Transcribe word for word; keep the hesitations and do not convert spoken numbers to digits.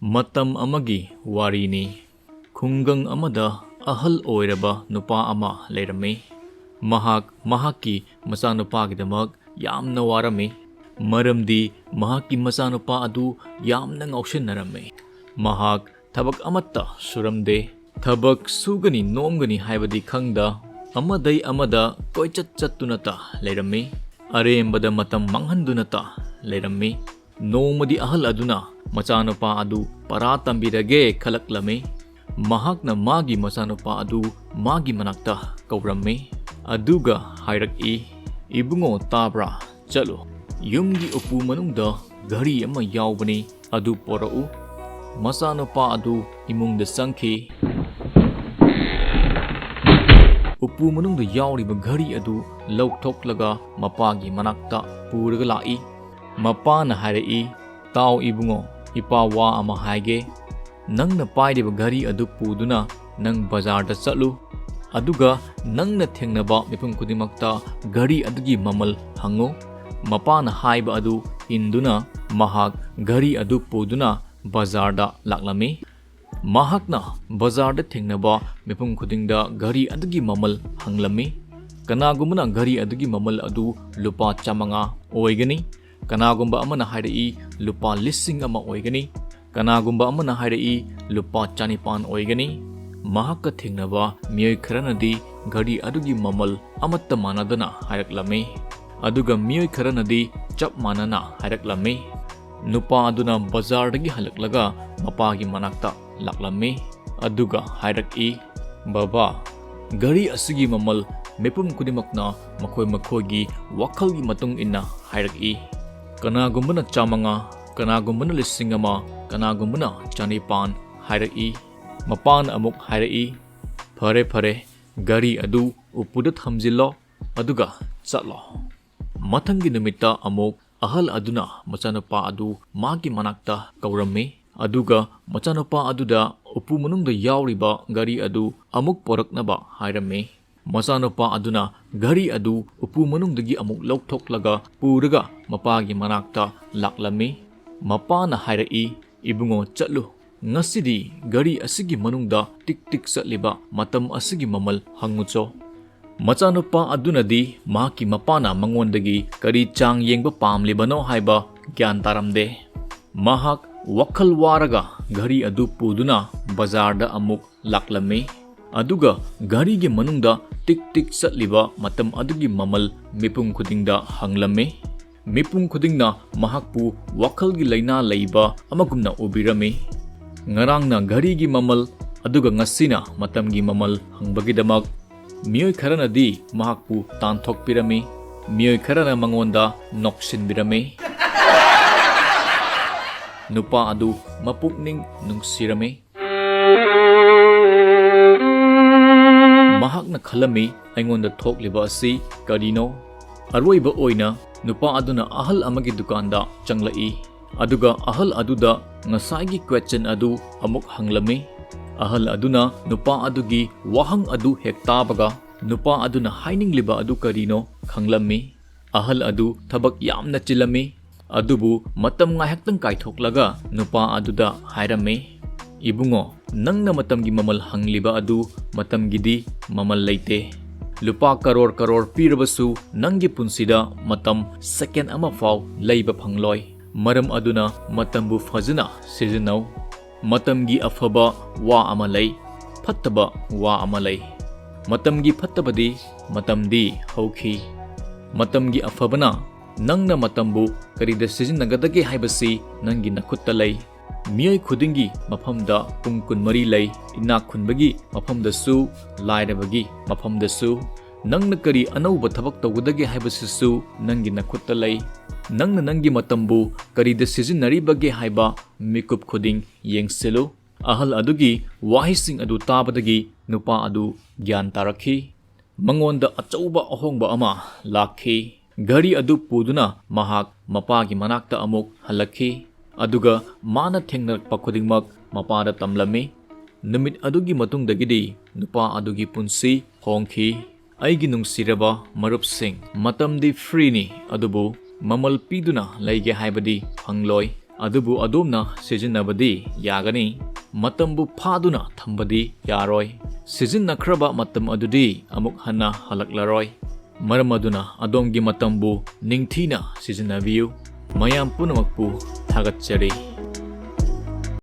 ꯃꯇꯝ ꯑꯃꯒꯤ ꯋꯥꯔꯤꯅꯤ꯫ ꯈꯨꯡꯒꯪ ꯑꯃꯗ ꯑꯍꯜ ꯑꯣꯏꯔꯕ ꯅꯨꯄꯥ ꯑꯃ ꯂꯩꯔꯝꯃꯤ꯫ ꯃꯍꯥꯛ ꯃꯍꯥꯛꯀꯤ ꯃꯆꯥꯅꯨꯄꯥꯒꯤꯗꯃꯛ ꯌꯥꯝꯅ ꯋꯥꯔꯝꯃꯤ, ꯃꯔꯝꯗꯤ ꯃꯍꯥꯛꯀꯤ ꯃꯆꯥꯅꯨꯄꯥ ꯑꯗꯨ ꯌꯥꯝꯅ ꯉꯥꯎꯁꯤꯟꯅꯔꯝꯃꯤ꯫ ꯃꯍꯥꯛ ꯊꯕꯛ ꯑꯃꯠꯇ ꯁꯨꯔꯝꯗꯦ꯫ ꯊꯕꯛ ꯁꯨꯒꯅꯤ ꯅꯣꯝꯒꯅꯤ ꯍꯥꯏꯕꯗꯤ ꯈꯪꯗ, ꯑꯃꯗꯩ ꯑꯃꯗ ꯀꯣꯏꯆꯠ ꯆꯠꯇꯨꯅꯇ ꯂꯩꯔꯝꯃꯤ꯫ ꯑꯔꯦꯝꯕꯗ ꯃꯇꯝ ꯃꯥꯡꯍꯟꯗꯨꯅꯇ ꯂꯩꯔꯝꯃꯤ꯫ ꯅꯣꯡꯃꯗꯤ ꯑꯍꯜ ꯑꯗꯨꯅ ꯃꯆꯥꯅꯨꯄꯥ ꯑꯗꯨ ꯄꯔꯥ ꯇꯝꯕꯤꯔꯒꯦ ꯈꯜꯂꯛꯂꯝꯃꯤ꯫ ꯃꯍꯥꯛꯅ ꯃꯥꯒꯤ ꯃꯆꯥꯅꯨꯄꯥ ꯑꯗꯨ ꯃꯥꯒꯤ ꯃꯅꯥꯛꯇ ꯀꯧꯔꯝꯃꯤ, ꯑꯗꯨꯒ ꯍꯥꯏꯔꯛꯏ, "ꯏꯕꯨꯡꯉꯣ, ꯇꯥꯕ꯭ꯔꯥ? ꯆꯠꯂꯨ, ꯌꯨꯝꯒꯤ ꯎꯄꯨ ꯃꯅꯨꯡꯗ ꯘꯔꯤ ꯑꯃ ꯌꯥꯎꯕꯅꯤ, ꯑꯗꯨ ꯄꯣꯔꯛꯎ꯫" ꯃꯆꯥꯅꯨꯄꯥ ꯑꯗꯨ ꯏꯃꯨꯡꯗ ꯆꯪꯈꯤ꯫ ꯎꯄꯨ ꯃꯅꯨꯡꯗ ꯌꯥꯎꯔꯤꯕ ꯘꯔꯤ ꯑꯗꯨ ꯂꯧꯊꯣꯛꯂꯒ ꯃꯄꯥꯒꯤ ꯃꯅꯥꯛꯇ ꯄꯨꯔꯒ ꯂꯥꯛꯏ꯫ ꯃꯄꯥꯅ ꯍꯥꯏꯔꯛꯏ, "ꯇꯥꯎ ꯏꯕꯨꯡꯉꯣ, ꯏꯄꯥ ꯋꯥ ꯑꯃ ꯍꯥꯏꯒꯦ꯫ ꯅꯪꯅ ꯄꯥꯏꯔꯤꯕ ꯘꯔꯤ ꯑꯗꯨ ꯄꯨꯗꯨꯅ ꯅꯪ ꯕꯖꯥꯔꯗ ꯆꯠꯂꯨ꯫ ꯑꯗꯨꯒ ꯅꯪꯅ ꯊꯦꯡꯅꯕ ꯃꯤꯄꯨꯝ ꯈꯨꯗꯤꯡꯃꯛꯇ ꯘꯔꯤ ꯑꯗꯨꯒꯤ ꯃꯃꯜ ꯍꯪꯉꯨ꯫" ꯃꯄꯥꯅ ꯍꯥꯏꯕ ꯑꯗꯨ ꯏꯟꯗꯨꯅ ꯃꯍꯥꯛ ꯘꯔꯤ ꯑꯗꯨ ꯄꯨꯗꯨꯅ ꯕꯖꯥꯔꯗ ꯂꯥꯛꯂꯝꯃꯤ꯫ ꯃꯍꯥꯛꯅ ꯕꯖꯥꯔꯗ ꯊꯦꯡꯅꯕ ꯃꯤꯄꯨꯝ ꯈꯨꯗꯤꯡꯗ ꯘꯔꯤ ꯑꯗꯨꯒꯤ ꯃꯃꯜ ꯍꯪꯂꯝꯃꯤ꯫ ꯀꯅꯥꯒꯨꯝꯕꯅ ꯘꯔꯤ ꯑꯗꯨꯒꯤ ꯃꯃꯜ ꯑꯗꯨ ꯂꯨꯄꯥ ꯆꯥꯃꯉꯥ ꯑꯣꯏꯒꯅꯤ, ꯀꯅꯥꯒꯨꯝꯕ ꯑꯃꯅ ꯍꯥꯏꯔꯛꯏ, "ꯂꯨꯄꯥ ꯂꯤꯁꯤꯡ ꯑꯃ ꯑꯣꯏꯒꯅꯤ꯫" ꯀꯅꯥꯒꯨꯝꯕ ꯑꯃꯅ ꯍꯥꯏꯔꯛꯏ, "ꯂꯨꯄꯥ ꯆꯅꯤꯄꯥꯟ ꯑꯣꯏꯒꯅꯤ꯫" ꯃꯍꯥꯛꯀ ꯊꯦꯡꯅꯕ ꯃꯤꯑꯣꯏ ꯈꯔꯅꯗꯤ ꯘꯔꯤ ꯑꯗꯨꯒꯤ ꯃꯃꯜ ꯑꯃꯠꯇ ꯃꯥꯟꯅꯗꯅ ꯍꯥꯏꯔꯛꯂꯝꯃꯤ, ꯑꯗꯨꯒ ꯃꯤꯑꯣꯏ ꯈꯔꯅꯗꯤ ꯆꯞ ꯃꯥꯟꯅꯅ ꯍꯥꯏꯔꯛꯂꯝꯃꯤ꯫ ꯅꯨꯄꯥ ꯑꯗꯨꯅ ꯕꯖꯥꯔꯗꯒꯤ ꯍꯜꯂꯛꯂꯒ ꯃꯄꯥꯒꯤ ꯃꯅꯥꯛꯇ ꯂꯥꯛꯂꯝꯃꯤ, ꯑꯗꯨꯒ ꯍꯥꯏꯔꯛꯏ, "ꯕꯕꯥ, ꯘꯔꯤ ꯑꯁꯤꯒꯤ ꯃꯃꯜ ꯃꯤꯄꯨꯝ ꯈꯨꯗꯤꯡꯃꯛꯅ ꯃꯈꯣꯏ ꯃꯈꯣꯏꯒꯤ ꯋꯥꯈꯜꯒꯤ ꯃꯇꯨꯡ ꯏꯟꯅ ꯍꯥꯏꯔꯛꯏ꯫ ꯀꯅꯥꯒꯨꯝꯕꯅ ꯆꯥꯃꯉꯥ, ꯀꯅꯥꯒꯨꯝꯕꯅ ꯂꯤꯁꯤꯡ ꯑꯃ, ꯀꯅꯥꯒꯨꯝꯕꯅ ꯆꯅꯤꯄꯥꯟ ꯍꯥꯏꯔꯛꯏ꯫" ꯃꯄꯥꯅ ꯑꯃꯨꯛ ꯍꯥꯏꯔꯛꯏ, "ꯐꯔꯦ, ꯐꯔꯦ, ꯘꯔꯤ ꯑꯗꯨ ꯎꯄꯨꯗ ꯊꯝꯖꯤꯜꯂꯣ, ꯑꯗꯨꯒ ꯆꯠꯂꯣ꯫" ꯃꯊꯪꯒꯤ ꯅꯨꯃꯤꯠꯇ ꯑꯃꯨꯛ ꯑꯍꯜ ꯑꯗꯨꯅ ꯃꯆꯥꯅꯨꯄꯥ ꯑꯗꯨ ꯃꯥꯒꯤ ꯃꯅꯥꯛꯇ ꯀꯧꯔꯝꯃꯤ, ꯑꯗꯨꯒ ꯃꯆꯥꯅꯨꯄꯥ ꯑꯗꯨꯗ ꯎꯄꯨ ꯃꯅꯨꯡꯗ ꯌꯥꯎꯔꯤꯕ ꯘꯔꯤ ꯑꯗꯨ ꯑꯃꯨꯛ ꯄꯣꯔꯛꯅꯕ ꯍꯥꯏꯔꯝꯃꯤ꯫ ꯃꯆꯥꯅꯨꯄꯥ ꯑꯗꯨꯅ ꯘꯔꯤ ꯑꯗꯨ ꯎꯄꯨ ꯃꯅꯨꯡꯗꯒꯤ ꯑꯃꯨꯛ ꯂꯧꯊꯣꯛꯂꯒ ꯄꯨꯔꯒ ꯃꯄꯥꯒꯤ ꯃꯅꯥꯛꯇ ꯂꯥꯛꯂꯝꯃꯤ꯫ ꯃꯄꯥꯅ ꯍꯥꯏꯔꯛꯏ, "ꯏꯕꯨꯡꯉꯣ, ꯆꯠꯂꯨ꯫ ꯉꯁꯤꯗꯤ ꯘꯔꯤ ꯑꯁꯤꯒꯤ ꯃꯅꯨꯡꯗ ꯇꯤꯛ ꯇꯤꯛ ꯆꯠꯂꯤꯕ ꯃꯇꯝ ꯑꯁꯤꯒꯤ ꯃꯃꯜ ꯍꯪꯉꯨꯆꯣ꯫" ꯃꯆꯥꯅꯨꯄꯥ ꯑꯗꯨꯅꯗꯤ ꯃꯍꯥꯛꯀꯤ ꯃꯄꯥꯅ ꯃꯉꯣꯟꯗꯒꯤ ꯀꯔꯤ ꯆꯥꯡ ꯌꯦꯡꯕ ꯄꯥꯝꯂꯤꯕꯅꯣ ꯍꯥꯏꯕ ꯒ꯭ꯌꯥꯟ ꯇꯥꯔꯝꯗꯦ꯫ ꯃꯍꯥꯛ ꯋꯥꯈꯜ ꯋꯥꯔꯒ ꯘꯔꯤ ꯑꯗꯨ ꯄꯨꯗꯨꯅ ꯕꯖꯥꯔꯗ ꯑꯃꯨꯛ ꯂꯥꯛꯂꯝꯃꯤ꯫ ꯑꯗꯨꯒ ꯘꯔꯤꯒꯤ ꯃꯅꯨꯡꯗ ꯇꯤꯛ ꯇꯤꯛ ꯆꯠꯂꯤꯕ ꯃꯇꯝ ꯑꯗꯨꯒꯤ ꯃꯃꯜ ꯃꯤꯄꯨꯝ ꯈꯨꯗꯤꯡꯗ ꯍꯪꯂꯝꯃꯤ꯫ ꯃꯤꯄꯨꯝ ꯈꯨꯗꯤꯡꯅ ꯃꯍꯥꯛꯄꯨ ꯋꯥꯈꯜꯒꯤ ꯂꯥꯏꯅꯥ ꯂꯩꯕ ꯑꯃꯒꯨꯝꯅ ꯎꯕꯤꯔꯝꯃꯤ꯫ ꯉꯔꯥꯡꯅ ꯘꯔꯤꯒꯤ ꯃꯃꯜ, ꯑꯗꯨꯒ ꯉꯁꯤꯅ ꯃꯇꯝꯒꯤ ꯃꯃꯜ ꯍꯪꯕꯒꯤꯗꯃꯛ ꯃꯤꯑꯣꯏ ꯈꯔꯅꯗꯤ ꯃꯍꯥꯛꯄꯨ ꯇꯥꯟꯊꯣꯛꯄꯤꯔꯝꯃꯤ꯫ ꯃꯤꯑꯣꯏ ꯈꯔꯅ ꯃꯉꯣꯟꯗ ꯅꯣꯛꯁꯤꯟꯕꯤꯔꯝꯃꯤ꯫ ꯅꯨꯄꯥ ꯑꯗꯨ ꯃꯄꯨꯛꯅꯤꯡ ꯅꯨꯡꯁꯤꯔꯝꯃꯤ꯫ ꯃꯍꯥꯛꯅ ꯈꯜꯂꯝꯃꯤ, "ꯑꯩꯉꯣꯟꯗ ꯊꯣꯛꯂꯤꯕ ꯑꯁꯤ ꯀꯔꯤꯅꯣ?" ꯑꯔꯣꯏꯕ ꯑꯣꯏꯅ ꯅꯨꯄꯥ ꯑꯗꯨꯅ ꯑꯍꯜ ꯑꯃꯒꯤ ꯗꯨꯀꯥꯟꯗ ꯆꯪꯂꯛꯏ꯫ ꯑꯗꯨꯒ ꯑꯍꯜ ꯑꯗꯨꯗ ꯉꯁꯥꯏꯒꯤ question ꯑꯗꯨ ꯑꯃꯨꯛ ꯍꯪꯂꯝꯃꯤ꯫ ꯑꯍꯜ ꯑꯗꯨꯅ ꯅꯨꯄꯥ ꯑꯗꯨꯒꯤ ꯋꯥꯍꯪ ꯑꯗꯨ ꯍꯦꯛ ꯇꯥꯕꯒ, ꯅꯨꯄꯥ ꯑꯗꯨꯅ ꯍꯥꯏꯅꯤꯡꯂꯤꯕ ꯑꯗꯨ ꯀꯔꯤꯅꯣ ꯈꯪꯂꯝꯃꯤ꯫ ꯑꯍꯜ ꯑꯗꯨ ꯊꯕꯛ ꯌꯥꯝꯅ ꯆꯤꯜꯂꯝꯃꯤ, ꯑꯗꯨꯕꯨ ꯃꯇꯝ ꯉꯥꯏꯍꯥꯛꯇꯪ ꯀꯥꯏꯊꯣꯛꯂꯒ ꯅꯨꯄꯥ ꯑꯗꯨꯗ ꯍꯥꯏꯔꯝꯃꯤ, "ꯏꯕꯨꯡꯉꯣ, ꯅꯪꯅ ꯃꯇꯝꯒꯤ ꯃꯃꯜ ꯍꯪꯂꯤꯕ ꯑꯗꯨ ꯃꯇꯝꯒꯤꯗꯤ ꯃꯃꯜ ꯂꯩꯇꯦ꯫ ꯂꯨꯄꯥ ꯀꯔꯣꯔ ꯀꯔꯣꯔ ꯄꯤꯔꯕꯁꯨ ꯅꯪꯒꯤ ꯄꯨꯟꯁꯤꯗ ꯃꯇꯝ second ꯑꯃ ꯐꯥꯎ ꯂꯩꯕ ꯐꯪꯂꯣꯏ꯫ ꯃꯔꯝ ꯑꯗꯨꯅ ꯃꯇꯝꯕꯨ ꯐꯖꯅ ꯁꯤꯖꯤꯟꯅꯧ꯫ ꯃꯇꯝꯒꯤ ꯑꯐꯕ ꯋꯥ ꯑꯃ ꯂꯩ, ꯐꯠꯇꯕ ꯋꯥ ꯑꯃ ꯂꯩ꯫ ꯃꯇꯝꯒꯤ ꯐꯠꯇꯕꯗꯤ ꯃꯇꯝꯗꯤ ꯍꯧꯈꯤ꯫ ꯃꯇꯝꯒꯤ ꯑꯐꯕꯅ ꯅꯪꯅ ꯃꯇꯝꯕꯨ ꯀꯔꯤꯗ ꯁꯤꯖꯤꯟꯅꯒꯗꯒꯦ ꯍꯥꯏꯕꯁꯤ ꯅꯪꯒꯤ ꯅꯈꯨꯠꯇ ꯂꯩ꯫ ꯃꯤꯑꯣꯏ ꯈꯨꯗꯤꯡꯒꯤ ꯃꯐꯝꯗ ꯄꯨꯡ ꯀꯨꯟꯃꯔꯤ ꯂꯩ꯫ ꯏꯅꯥꯛ ꯈꯨꯟꯕꯒꯤ ꯃꯐꯝꯗꯁꯨ, ꯂꯥꯏꯔꯕꯒꯤ ꯃꯐꯝꯗꯁꯨ꯫ ꯅꯪꯅ ꯀꯔꯤ ꯑꯅꯧꯕ ꯊꯕꯛ ꯇꯧꯒꯗꯒꯦ ꯍꯥꯏꯕꯁꯤꯁꯨ ꯅꯪꯒꯤ ꯅꯈꯨꯠꯇ ꯂꯩ꯫ ꯅꯪꯅ ꯅꯪꯒꯤ ꯃꯇꯝꯕꯨ ꯀꯔꯤꯗ ꯁꯤꯖꯤꯟꯅꯔꯤꯕꯒꯦ ꯍꯥꯏꯕ ꯃꯤꯀꯨꯞ ꯈꯨꯗꯤꯡ ꯌꯦꯡꯁꯤꯜꯂꯨ꯫" ꯑꯍꯜ ꯑꯗꯨꯒꯤ ꯋꯥꯍꯩꯁꯤꯡ ꯑꯗꯨ ꯇꯥꯕꯗꯒꯤ ꯅꯨꯄꯥ ꯑꯗꯨ ꯒ꯭ꯌꯥꯟ ꯇꯥꯔꯛꯈꯤ꯫ ꯃꯉꯣꯟꯗ ꯑꯆꯧꯕ ꯑꯍꯣꯡꯕ ꯑꯃ ꯂꯥꯛꯈꯤ꯫ ꯘꯔꯤ ꯑꯗꯨ ꯄꯨꯗꯨꯅ ꯃꯍꯥꯛ ꯃꯄꯥꯒꯤ ꯃꯅꯥꯛꯇ ꯑꯃꯨꯛ ꯍꯜꯂꯛꯈꯤ꯫ ꯑꯗꯨꯒ ꯃꯥꯅ ꯊꯦꯡꯅꯔꯛꯄ ꯈꯨꯗꯤꯡꯃꯛ ꯃꯄꯥꯗ ꯇꯝꯂꯝꯃꯤ꯫ ꯅꯨꯃꯤꯠ ꯑꯗꯨꯒꯤ ꯃꯇꯨꯡꯗꯒꯤꯗꯤ ꯅꯨꯄꯥ ꯑꯗꯨꯒꯤ ꯄꯨꯟꯁꯤ ꯍꯣꯡꯈꯤ꯫ ꯑꯩꯒꯤ ꯅꯨꯡꯁꯤꯔꯕ ꯃꯔꯨꯞꯁꯤꯡ, ꯃꯇꯝꯗꯤ freeꯅꯤ, ꯑꯗꯨꯕꯨ ꯃꯃꯜ ꯄꯤꯗꯨꯅ ꯂꯩꯒꯦ ꯍꯥꯏꯕꯗꯤ ꯐꯪꯂꯣꯏ꯫ ꯑꯗꯨꯕꯨ ꯑꯗꯣꯝꯅ ꯁꯤꯖꯤꯟꯅꯕꯗꯤ ꯌꯥꯒꯅꯤ꯫ ꯃꯇꯝꯕꯨ ꯐꯥꯗꯨꯅ ꯊꯝꯕꯗꯤ ꯌꯥꯔꯣꯏ꯫ ꯁꯤꯖꯤꯟꯅꯈ꯭ꯔꯕ ꯃꯇꯝ ꯑꯗꯨꯗꯤ ꯑꯃꯨꯛ ꯍꯟꯅ ꯍꯜꯂꯛꯂꯔꯣꯏ꯫ ꯃꯔꯝ ꯑꯗꯨꯅ ꯑꯗꯣꯝꯒꯤ ꯃꯇꯝꯕꯨ ꯅꯤꯡꯊꯤꯅ ꯁꯤꯖꯤꯟꯅꯕꯤꯌꯨ꯫ ꯃꯌꯥꯝ ꯄꯨꯝꯅꯃꯛꯄꯨ ꯊꯥꯒꯠꯆꯔꯤ꯫